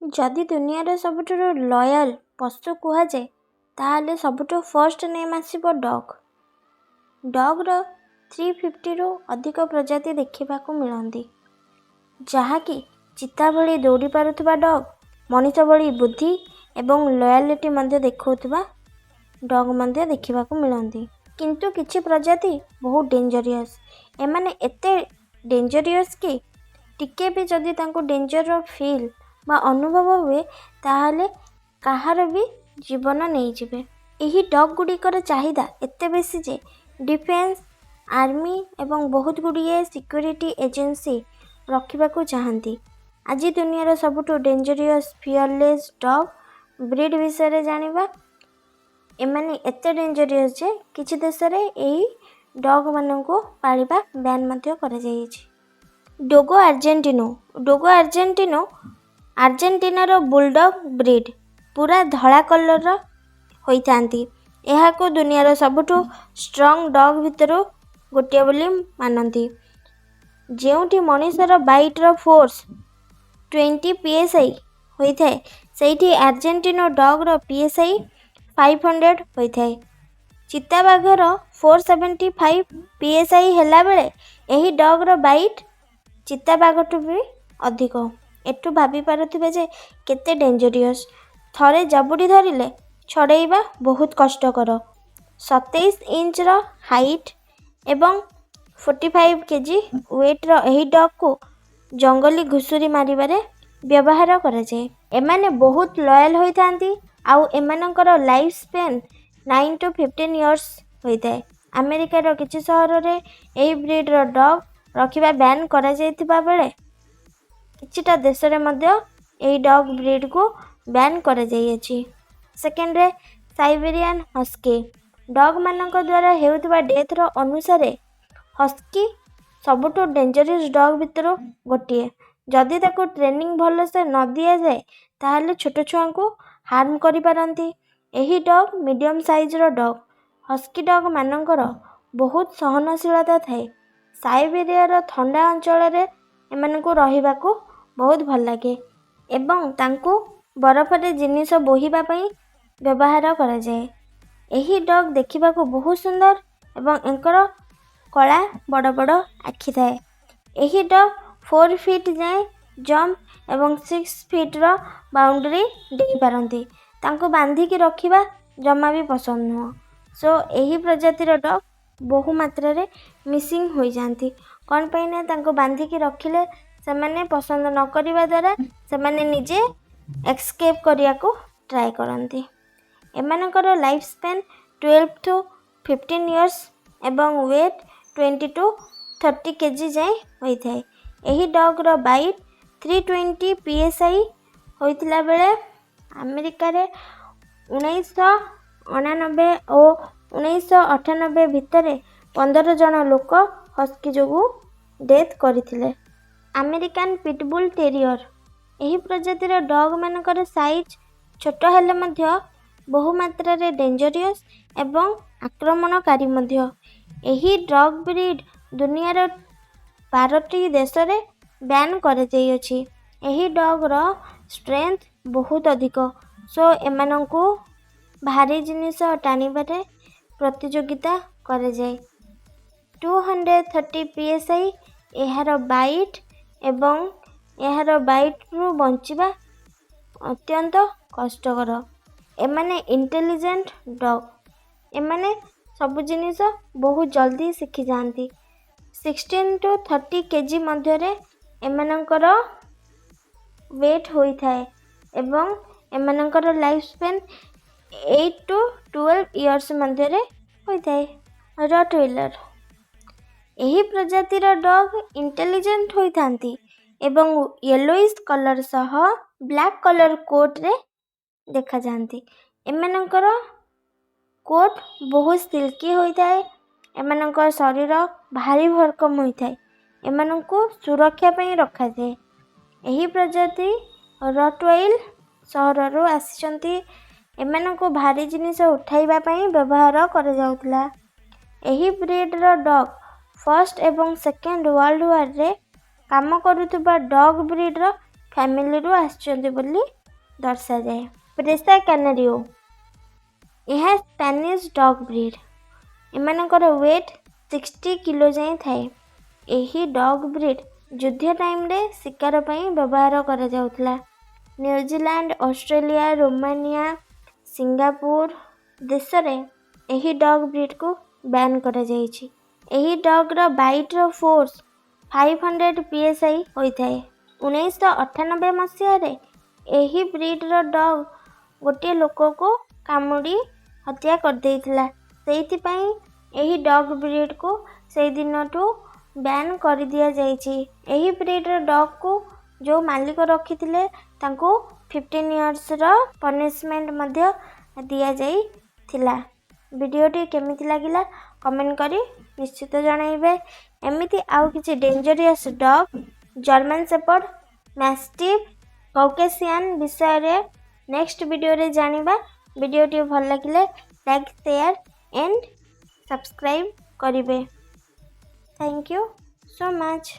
ଯଦି ଦୁନିଆର ସବୁଠାରୁ ଲୟାଲ୍ ପଶୁ କୁହାଯାଏ, ତାହେଲେ ସବୁଠୁ ଫର୍ଷ୍ଟ ନେମ୍ ଆସିବ ଡଗ୍। ଡଗ୍ର 350ରୁ ଅଧିକ ପ୍ରଜାତି ଦେଖିବାକୁ ମିଳନ୍ତି, ଯାହାକି ଚିତା ଭଳି ଦୌଡ଼ି ପାରୁଥିବା ଡଗ୍, ମଣିଷ ଭଳି ବୁଦ୍ଧି ଏବଂ ଲୟାଲିଟି ମଧ୍ୟ ଦେଖାଉଥିବା ଡଗ୍ ମଧ୍ୟ ଦେଖିବାକୁ ମିଳନ୍ତି। କିନ୍ତୁ କିଛି ପ୍ରଜାତି ବହୁତ ଡେଞ୍ଜରିୟସ୍। ଏମାନେ ଏତେ ଡେଞ୍ଜରିୟସ୍ କି ଟିକେ ବି ଯଦି ତାଙ୍କୁ ଡେଞ୍ଜରର ଫିଲ୍ ବା ଅନୁଭବ ହୁଏ, ତାହେଲେ କାହାର ବି ଜୀବନ ନେଇଯିବେ। ଏହି ଡଗ୍ ଗୁଡ଼ିକର ଚାହିଦା ଏତେ ବେଶୀ ଯେ ଡିଫେନ୍ସ, ଆର୍ମି ଏବଂ ବହୁତ ଗୁଡ଼ିଏ ସିକ୍ୟୁରିଟି ଏଜେନ୍ସି ରଖିବାକୁ ଚାହାନ୍ତି। ଆଜି ଦୁନିଆର ସବୁଠୁ ଡେଞ୍ଜରିୟସ୍ ଫିୟରଲେସ୍ ଡଗ୍ ବ୍ରିଡ୍ ବିଷୟରେ ଜାଣିବା। ଏମାନେ ଏତେ ଡେଞ୍ଜରିୟସ୍ ଯେ କିଛି ଦେଶରେ ଏହି ଡଗ୍ମାନଙ୍କୁ ପାଳିବା ବ୍ୟାନ୍ ମଧ୍ୟ କରାଯାଇଛି। ଡୋଗୋ ଆର୍ଜେଣ୍ଟିନୋ। ଡୋଗୋ ଆର୍ଜେଣ୍ଟିନୋ ଆର୍ଜେଣ୍ଟିନାର ବୁଲଡଗ୍ ବ୍ରିଡ୍। ପୁରା ଧଳା କଲର୍ର ହୋଇଥାନ୍ତି। ଏହାକୁ ଦୁନିଆର ସବୁଠୁ ଷ୍ଟ୍ରଙ୍ଗ ଡଗ୍ ଭିତରୁ ଗୋଟିଏ ବୋଲି ମାନନ୍ତି। ଯେଉଁଠି ମଣିଷର ବାଇଟ୍ର ଫୋର୍ସ 20 ପିଏସ୍ଆଇ ହୋଇଥାଏ, ସେଇଠି ଆର୍ଜେଣ୍ଟିନୋ ଡଗ୍ର ପିଏସ୍ଆଇ 500 ହୋଇଥାଏ। ଚିତାବାଘର 475 ପିଏସ୍ଆଇ ହେଲାବେଳେ ଏହି ଡଗ୍ର ବାଇଟ୍ ଚିତାବାଘଠୁ ବି ଅଧିକ। ଏଠୁ ଭାବିପାରୁଥିବେ ଯେ କେତେ ଡେଞ୍ଜରିୟସ୍। ଥରେ ଜାବୁଡ଼ି ଧରିଲେ ଛଡ଼େଇବା ବହୁତ କଷ୍ଟକର। 27 ଇଞ୍ଚର ହାଇଟ୍ ଏବଂ 45 କେଜି ୱେଟ୍ର ଏହି ଡଗ୍କୁ ଜଙ୍ଗଲୀ ଘୁଷୁରୀ ମାରିବାରେ ବ୍ୟବହାର କରାଯାଏ। ଏମାନେ ବହୁତ ଲୟାଲ୍ ହୋଇଥାନ୍ତି ଆଉ ଏମାନଙ୍କର life span 9 to 15 years ହୋଇଥାଏ। ଆମେରିକାର କିଛି ସହରରେ ଏହି ବ୍ରିଡ୍ର ଡଗ୍ ରଖିବା ବ୍ୟାନ୍ କରାଯାଇଥିବା ବେଳେ କିଛିଟା ଦେଶରେ ମଧ୍ୟ ଏହି ଡଗ୍ ବ୍ରିଡ୍କୁ ବ୍ୟାନ୍ କରାଯାଇଅଛି। ସେକେଣ୍ଡରେ ସାଇବେରିଆନ୍ ହସ୍କି। ଡଗ୍ମାନଙ୍କ ଦ୍ୱାରା ହେଉଥିବା ଡେଥ୍ର ଅନୁସାରେ ହସ୍କି ସବୁଠୁ ଡେଞ୍ଜରିୟସ୍ ଡଗ୍ ଭିତରୁ ଗୋଟିଏ। ଯଦି ତାକୁ ଟ୍ରେନିଂ ଭଲସେ ନ ଦିଆଯାଏ, ତାହେଲେ ଛୋଟ ଛୁଆଙ୍କୁ ହାର୍ମ କରିପାରନ୍ତି। ଏହି ଡଗ୍ ମିଡ଼ିୟମ୍ ସାଇଜ୍ର ଡଗ୍। ହସ୍କି ଡଗ୍ମାନଙ୍କର ବହୁତ ସହନଶୀଳତା ଥାଏ। ସାଇବେରିଆର ଥଣ୍ଡା ଅଞ୍ଚଳରେ ଏମାନଙ୍କୁ ରହିବାକୁ ବହୁତ ଭଲ ଲାଗେ ଏବଂ ତାଙ୍କୁ ବରଫରେ ଜିନିଷ ବୋହିବା ପାଇଁ ବ୍ୟବହାର କରାଯାଏ। ଏହି ଡଗ୍ ଦେଖିବାକୁ ବହୁତ ସୁନ୍ଦର ଏବଂ ଏଙ୍କର କଳା ବଡ଼ ବଡ଼ ଆଖି ଥାଏ। ଏହି ଡଗ୍ 4 ଫିଟ୍ ଯାଏଁ ଜମ୍ପ ଏବଂ 6 ଫିଟ୍ର ବାଉଣ୍ଡ୍ରି ଡେଇଁପାରନ୍ତି। ତାଙ୍କୁ ବାନ୍ଧିକି ରଖିବା ଜମା ବି ପସନ୍ଦ ନୁହଁ। ସୋ ଏହି ପ୍ରଜାତିର ଡଗ୍ ବହୁ ମାତ୍ରାରେ ମିସିଂ ହୋଇଯାଆନ୍ତି। କ'ଣ ପାଇଁ ନା ତାଙ୍କୁ ବାନ୍ଧିକି ରଖିଲେ ସେମାନେ ପସନ୍ଦ ନ କରିବା ଦ୍ୱାରା ସେମାନେ ନିଜେ ଏସ୍କେପ୍ କରିବାକୁ ଟ୍ରାଏ କରନ୍ତି। ଏମାନଙ୍କର life span 12 to 15 years ଏବଂ ୱେଟ୍ 20 ଟୁ 30 କେଜି ଯାଏଁ ହୋଇଥାଏ। ଏହି ଡଗ୍ର ବାଇଟ୍ 320 ପିଏସ୍ଆଇ ହୋଇଥିଲା ବେଳେ ଆମେରିକାରେ 1989 ଓ 1998 ଭିତରେ 15 ଜଣ ଲୋକ ହସ୍କି ଯୋଗୁଁ ଡେଥ୍ କରିଥିଲେ। American pitbull terrier. ଏହି ପ୍ରଜାତିର ଡଗ୍ମାନଙ୍କର ସାଇଜ୍ ଛୋଟ ହେଲେ ମଧ୍ୟ ବହୁ ମାତ୍ରାରେ ଡେଞ୍ଜରିୟସ୍ ଏବଂ ଆକ୍ରମଣକାରୀ ମଧ୍ୟ। ଏହି ଡଗ୍ ବ୍ରିଡ୍ ଦୁନିଆର 12ଟି ଦେଶରେ ବ୍ୟାନ୍ କରାଯାଇଅଛି। ଏହି ଡଗ୍ର ଷ୍ଟ୍ରେନ୍ଥ ବହୁତ ଅଧିକ, ସୋ ଏମାନଙ୍କୁ ଭାରୀ ଜିନିଷ ଟାଣିବାରେ ପ୍ରତିଯୋଗିତା କରାଯାଏ। 230 ପିଏସ୍ଆଇ ଏହାର ବାଇଟ୍ ଏବଂ ଏହାର ବାଇଟ୍ରୁ ବଞ୍ଚିବା ଅତ୍ୟନ୍ତ କଷ୍ଟକର। ଏମାନେ ଇଣ୍ଟେଲିଜେଣ୍ଟ ଡଗ୍। ଏମାନେ ସବୁ ଜିନିଷ ବହୁତ ଜଲ୍ଦି ଶିଖିଯାଆନ୍ତି। 16 ଟୁ 30 କେଜି ମଧ୍ୟରେ ଏମାନଙ୍କର ୱେଟ୍ ହୋଇଥାଏ ଏବଂ ଏମାନଙ୍କର life span 8 to 12 years ମଧ୍ୟରେ ହୋଇଥାଏ। ରଟୱିଲର। ଏହି ପ୍ରଜାତିର ଡଗ୍ ଇଣ୍ଟେଲିଜେଣ୍ଟ ହୋଇଥାନ୍ତି ଏବଂ ୟେଲୋଇଶ୍ କଲର୍ ସହ ବ୍ଲାକ୍ କଲର୍ କୋଟ୍ରେ ଦେଖାଯାଆନ୍ତି। ଏମାନଙ୍କର କୋଟ୍ ବହୁତ ସିଲ୍କି ହୋଇଥାଏ। ଏମାନଙ୍କ ଶରୀର ଭାରି ଭରକମ ହୋଇଥାଏ। ଏମାନଙ୍କୁ ସୁରକ୍ଷା ପାଇଁ ରଖାଯାଏ। ଏହି ପ୍ରଜାତି ରଟୱାଇଲ୍ ସହରରୁ ଆସିଛନ୍ତି। ଏମାନଙ୍କୁ ଭାରୀ ଜିନିଷ ଉଠାଇବା ପାଇଁ ବ୍ୟବହାର କରାଯାଉଥିଲା। ଏହି ବ୍ରିଡ୍ର ଡଗ୍ ଫର୍ଷ୍ଟ ଏବଂ ସେକେଣ୍ଡ ୱାର୍ଲଡ ୱାର୍ରେ କାମ କରୁଥିବା ଡଗ୍ ବ୍ରିଡ୍ର ଫ୍ୟାମିଲିରୁ ଆସିଛନ୍ତି ବୋଲି ଦର୍ଶାଯାଏ। ପ୍ରେସା କାନାରିଓ, ଏହା ସ୍ପାନିଶ ଡଗ୍ ବ୍ରିଡ୍। ଏମାନଙ୍କର ୱେଟ୍ 60 କିଲୋ ଯାଏଁ ଥାଏ। ଏହି ଡଗ୍ ବ୍ରିଡ୍ ଯୁଦ୍ଧ ଟାଇମ୍ରେ ଶିକାର ପାଇଁ ବ୍ୟବହାର କରାଯାଉଥିଲା। New Zealand, Australia, Romania, Singapore ଦେଶରେ ଏହି ଡଗ୍ ବ୍ରିଡ୍କୁ ବ୍ୟାନ୍ କରାଯାଇଛି। ଏହି ଡଗ୍ର ବାଇଟ୍ର ଫୋର୍ସ 500 PSI ହୋଇଥାଏ। 1998 ମସିହାରେ ଏହି ବ୍ରିଡ୍ର ଡଗ୍ ଗୋଟିଏ ଲୋକକୁ କାମୁଡ଼ି ହତ୍ୟା କରିଦେଇଥିଲା। ସେଇଥିପାଇଁ ଏହି ଡଗ୍ ବ୍ରିଡ୍କୁ ସେଇଦିନଠୁ ବ୍ୟାନ୍ କରିଦିଆଯାଇଛି। ଏହି ବ୍ରିଡ୍ର ଡଗ୍କୁ ଯେଉଁ ମାଲିକ ରଖିଥିଲେ, ତାଙ୍କୁ 15 ଇୟର୍ସର ପନିସମେଣ୍ଟ ମଧ୍ୟ ଦିଆଯାଇଥିଲା। ଭିଡ଼ିଓଟି କେମିତି ଲାଗିଲା, କମେଣ୍ଟ କରି ନିଶ୍ଚିତ ଜଣାଇବେ। ଏମିତି ଆଉ କିଛି ଡେଞ୍ଜରିୟସ୍ ଡଗ୍, ଜର୍ମାନ ସେପର୍ଡ, ମ୍ୟାଷ୍ଟିଫ୍, କୌକେସିଆନ୍ ବିଷୟରେ ନେକ୍ସଟ ଭିଡ଼ିଓରେ ଜାଣିବା। ଭିଡ଼ିଓଟି ଭଲ ଲାଗିଲେ ଲାଇକ୍, ସେୟାର ଆଣ୍ଡ ସବସ୍କ୍ରାଇବ୍ କରିବେ। Thank you so much.